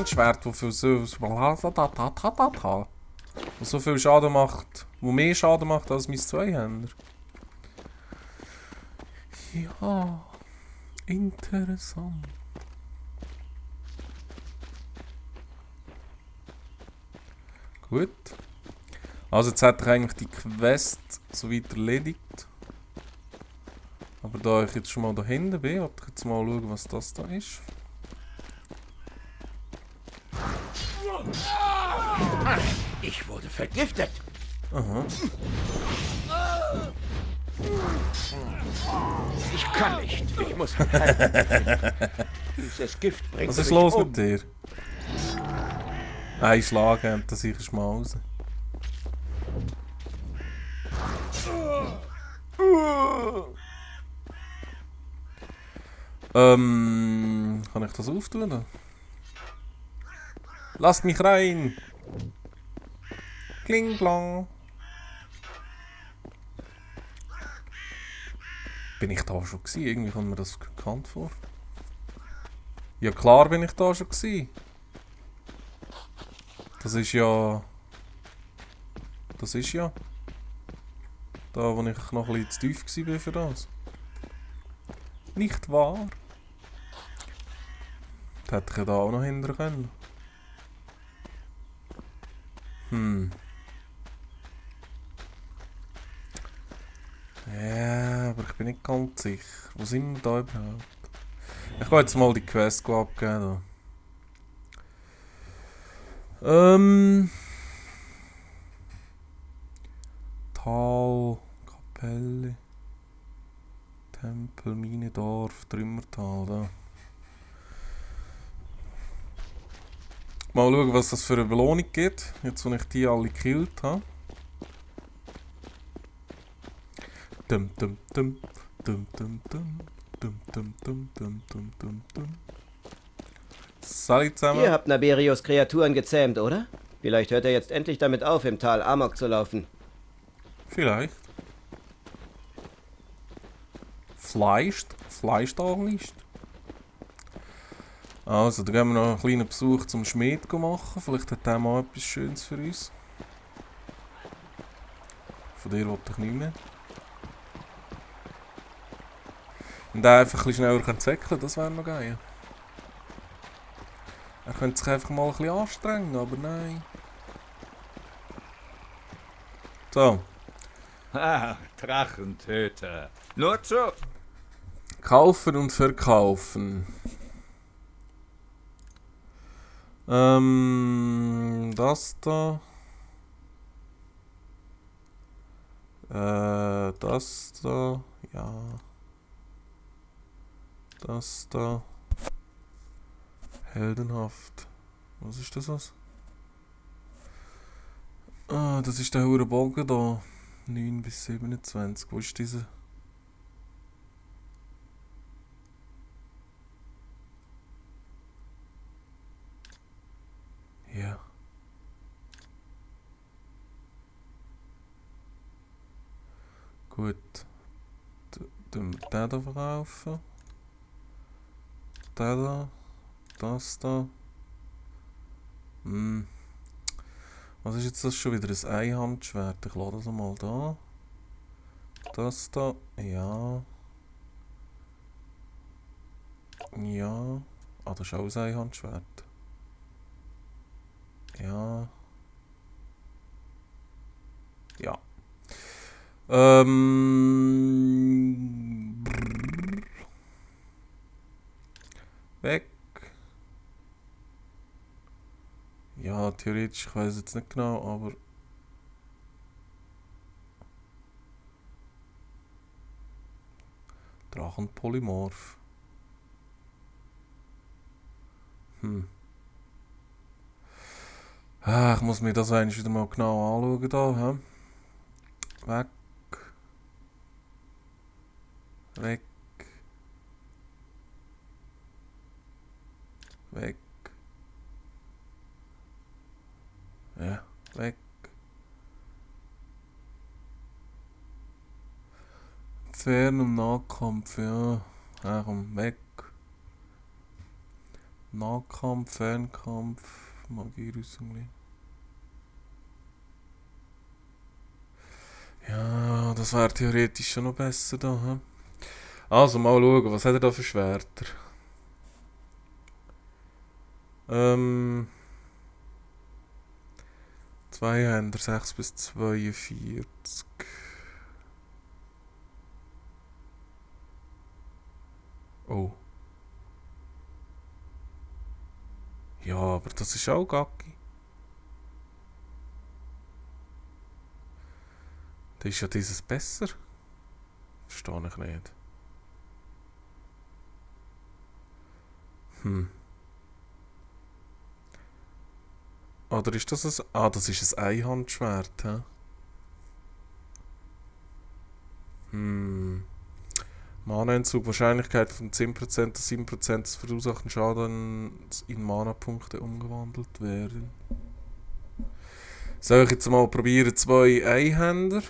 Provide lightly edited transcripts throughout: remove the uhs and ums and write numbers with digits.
Einhandschwert, das so viel Schaden macht, wo mehr Schaden macht als mein Zweihänder. Ja, interessant. Gut. Also jetzt hätte ich eigentlich die Quest soweit erledigt. Aber da ich jetzt schon mal da hinten bin, wollte ich jetzt mal schauen, was das da ist. Ich wurde vergiftet. Aha. Ich kann nicht. Ich muss Heilmittel finden. Dieses Gift bringt Was ist mich los um. mit dir? Ein Schlag und dann sicher mal raus. Kann ich das auftun? Lasst mich rein! Kling klong! Bin ich da schon gewesen? Irgendwie kommt mir das bekannt vor. Ja klar bin ich da schon gewesen. Das ist ja... Da, wo ich noch ein bisschen zu tief war für das. Nicht wahr? Das hätte ich ja da auch noch hindern können. Ja, aber ich bin nicht ganz sicher. Wo sind wir da überhaupt? Ich gehe jetzt mal die Quest abgeben. Tal, Kapelle, Tempel, Mine, Dorf, Trümmertal, da. Mal schauen, was das für eine Belohnung gibt, jetzt wo ich die alle gekillt habe. Dum dum dum dum dum dum dum dum dum dum dum dum dum. Salut zusammen. Ihr habt Naberios Kreaturen gezähmt, oder? Vielleicht hört er jetzt endlich damit auf, im Tal Amok zu laufen. Vielleicht. Vielleicht auch nicht. Also, da gehen wir noch einen kleinen Besuch zum Schmied machen. Vielleicht hat der mal etwas Schönes für uns. Von dir wollte ich nicht mehr. Und der einfach ein bisschen schneller zäckeln, das wäre noch geil. Er könnte sich einfach mal ein bisschen anstrengen, aber nein. So. Ah, Drachentöter. Nur zu. Kaufen und verkaufen. Das da. Das da. Ja. Das da. Heldenhaft. Was ist das? Ah, das ist der hure Bogen da. 9 bis 27. Wo ist diese? Ja. Gut. Den da verkaufen. Der da. Das da. Was ist jetzt das schon wieder? Ein Einhandschwert. Ich lade das mal da. Das da. Ja. Ja. Ah, das ist auch ein Einhandschwert. Ja. Ja. Weg. Ja, theoretisch, ich weiß jetzt nicht genau, aber... Drachenpolymorph. Ah, ich muss mir das eigentlich wieder mal genau anschauen da, hä? Weg. Weg. Weg. Ja, weg. Fern- und Nahkampf, ja. Ja, komm, weg. Nahkampf, Fernkampf, Magierüsung. Ja, das wäre theoretisch schon noch besser da. He? Also mal schauen, was hat er da für Schwerter? Zweihänder 6 bis 42. Oh. Ja, aber das ist auch Gacki. Da ist ja dieses besser. Verstehe ich nicht. Oder ist das ein... Ah, das ist ein Einhandschwert, hä? Mana-Entzug, Wahrscheinlichkeit von 10%, dass 7% des verursachten Schadens in Mana-Punkte umgewandelt werden. Soll ich jetzt mal probieren, 2 Einhänder?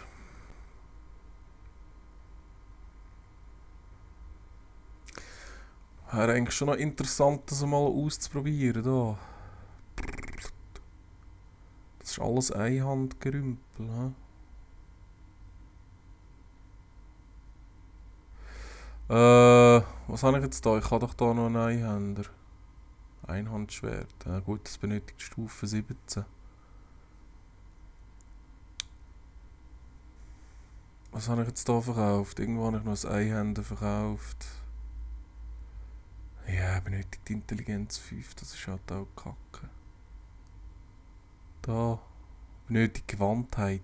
Wäre eigentlich schon noch interessant, das mal auszuprobieren. Da. Das ist alles Einhandgerümpel. He? Was habe ich jetzt da? Ich habe doch da noch einen Einhänder. Einhandschwert. Ja, gut, das benötigt Stufe 17. Was habe ich jetzt da verkauft? Irgendwo habe ich noch ein Einhänder verkauft. Ja, benötigt Intelligenz 5, das ist halt auch kacke. Da. Benötigt Gewandtheit.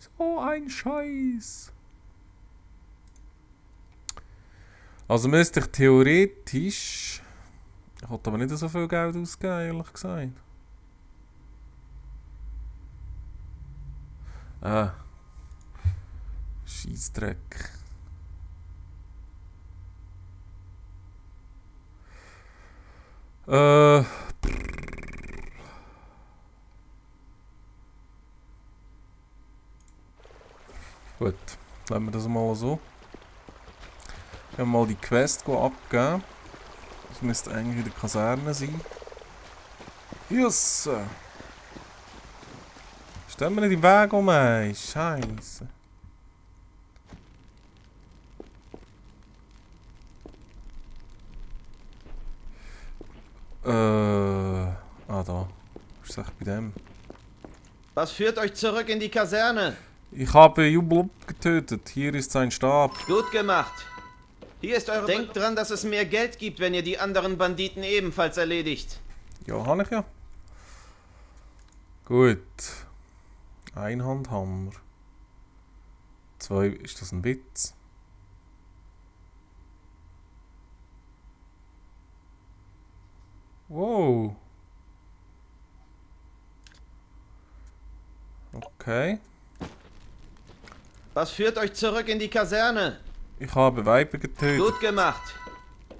So ein Scheiß. Also müsste ich theoretisch... Ich wollte aber nicht so viel Geld ausgeben, ehrlich gesagt. Ah. Scheissdreck. Gut, lassen wir das mal so. Wir haben mal die Quest abgeben. Das müsste eigentlich in der Kaserne sein. Yes! Stell mir nicht im Weg um, ey. Scheiße. Ah, da. Was ist echt bei dem? Was führt euch zurück in die Kaserne? Ich habe Jubel getötet. Hier ist sein Stab. Gut gemacht. Hier ist eure... Denkt dran, dass es mehr Geld gibt, wenn ihr die anderen Banditen ebenfalls erledigt. Ja, habe ich ja. Gut. Einhandhammer. 2. Ist das ein Witz? Wow. Okay. Was führt euch zurück in die Kaserne? Ich habe Weiber getötet. Gut gemacht.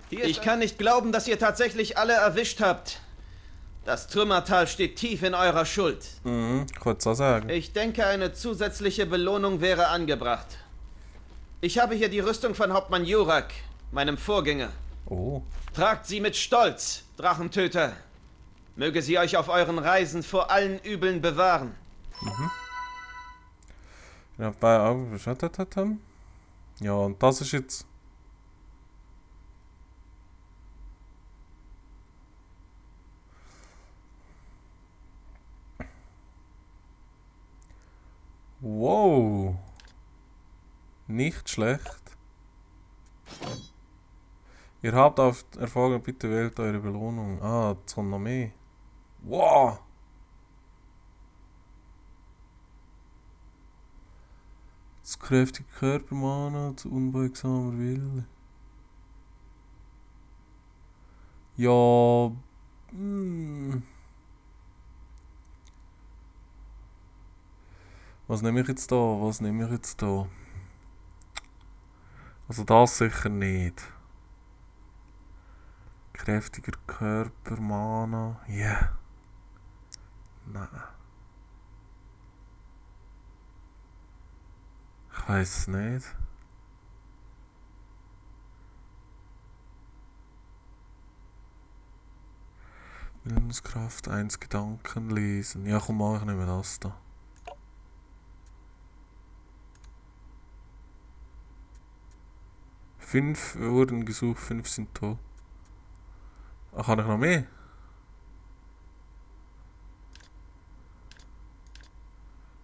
Ich kann nicht glauben, dass ihr tatsächlich alle erwischt habt. Das Trümmertal steht tief in eurer Schuld. Ich wollte es auch sagen. Ich denke, eine zusätzliche Belohnung wäre angebracht. Ich habe hier die Rüstung von Hauptmann Jurak, meinem Vorgänger. Oh. Tragt sie mit Stolz, Drachentöter. Möge sie euch auf euren Reisen vor allen Übeln bewahren. Ja, ja, und das ist jetzt... Wow. Nicht schlecht. Ihr habt auf Erfolg, bitte wählt eure Belohnung. Ah, jetzt kommt noch mehr. Wow. Das kräftige Körpermana zu unbeugsamer Wille. Ja. Was nehme ich jetzt da? Was nehme ich jetzt da? Also das sicher nicht. Kräftiger Körpermana. Ja. Yeah. Nein. Ich weiß es nicht. Willenskraft, 1 Gedanken lesen. Ja, komm mal, ich nehme das da. Fünf wurden gesucht, 5 sind tot. Ach, kann ich noch mehr?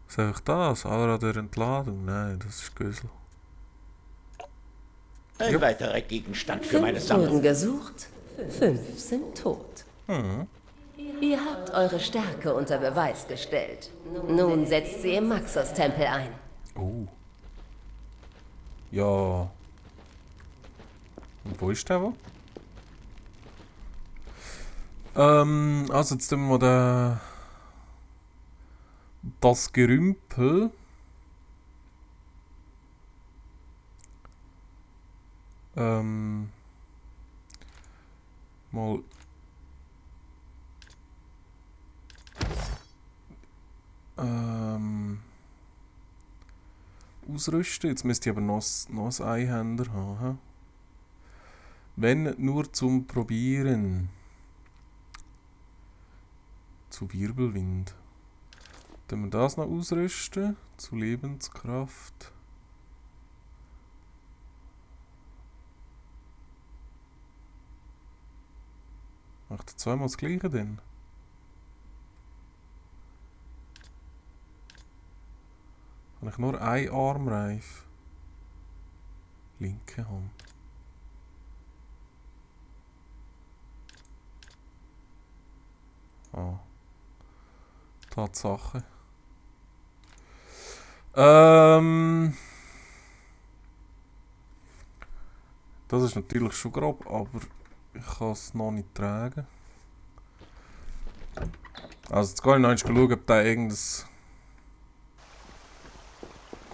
Sag ich das? Aura der Entladung? Nein, das ist Gösel. Ein weiterer Gegenstand für meine 5 Sammlung. wurden gesucht, 5 sind tot. Ihr habt eure Stärke unter Beweis gestellt. Nun setzt sie im Maxos-Tempel ein. Oh. Ja. Und wo ist der wo? Also jetzt tun wir das Gerümpel. Mal ausrüsten. Jetzt müsste ich aber noch ein Einhänder haben. Wenn nur zum Probieren. Zu Wirbelwind. Dann wir das noch ausrüsten. Zu Lebenskraft. Macht er zweimal das gleiche denn? Habe ich nur einen Armreif? Linke Hand. Ah. Tatsache. Das ist natürlich schon grob, aber ich kann es noch nicht tragen. Also jetzt gehe ich noch schauen, ob da irgendein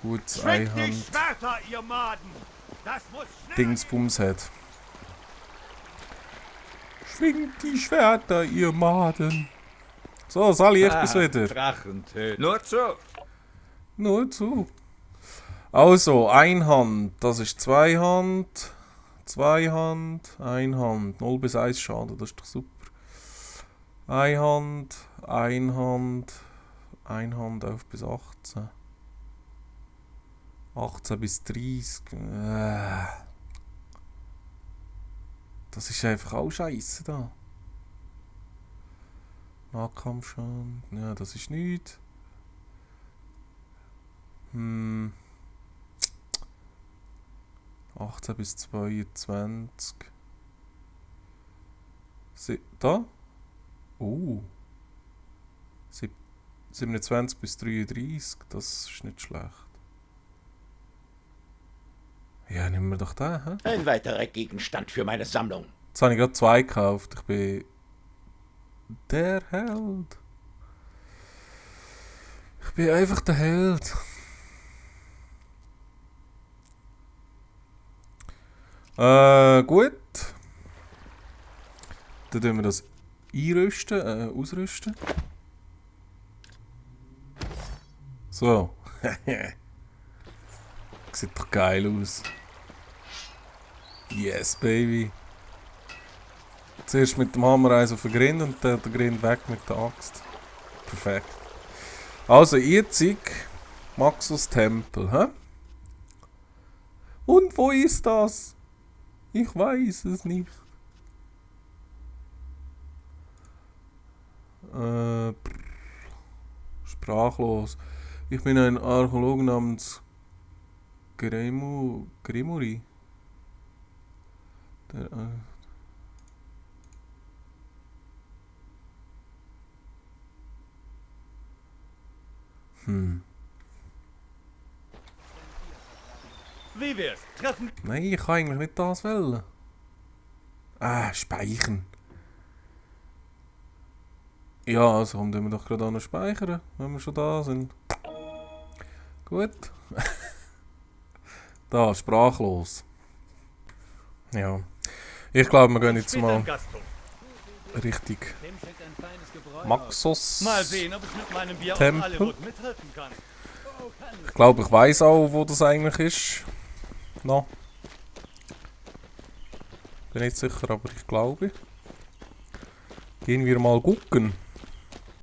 gutes Einhand-Dingsbums hat. Schwingt die Schwerter, ihr Maden. So, Sally, ich bin's wieder. Drachen töten. Nur zu. Nur zu. Also, Einhand, das ist Zweihand. Zweihand, Einhand. 0 bis 1 Schaden, das ist doch super. Einhand, Einhand, Einhand 11 bis 18. 18 bis 30. Das ist einfach auch scheiße da. Nahkampfschaden, ja, das ist nichts. 18 bis 22. Da? Oh. 27 bis 33, das ist nicht schlecht. Ja, nehmen wir doch den, hä? Ein weiterer Gegenstand für meine Sammlung. Jetzt habe ich gerade 2 gekauft. Ich bin der Held. Ich bin einfach der Held. Gut. Dann tun wir das einrüsten, ausrüsten. So. Sieht doch geil aus. Yes, baby. Zuerst mit dem Hammer eins auf den Grind und dann den Grind weg mit der Axt. Perfekt. Also, jetzt Maxos Tempel, hä? Und wo ist das? Ich weiß es nicht. Sprachlos. Ich bin ein Archäologe namens Grimory. Wie wär's? Treffen. Nein, ich kann eigentlich nicht das wollen. Speichern. Ja, also kommen wir doch gerade an speichern, wenn wir schon da sind. Gut. Da, sprachlos. Ja. Ich glaube, wir gehen jetzt mal richtig Maxos Mal sehen, ob es mit meinem Bier Tempel. aus Hollywood mithalten kann. Ich glaube, ich weiß auch, wo das eigentlich ist. No. Bin nicht sicher, aber ich glaube. Gehen wir mal gucken.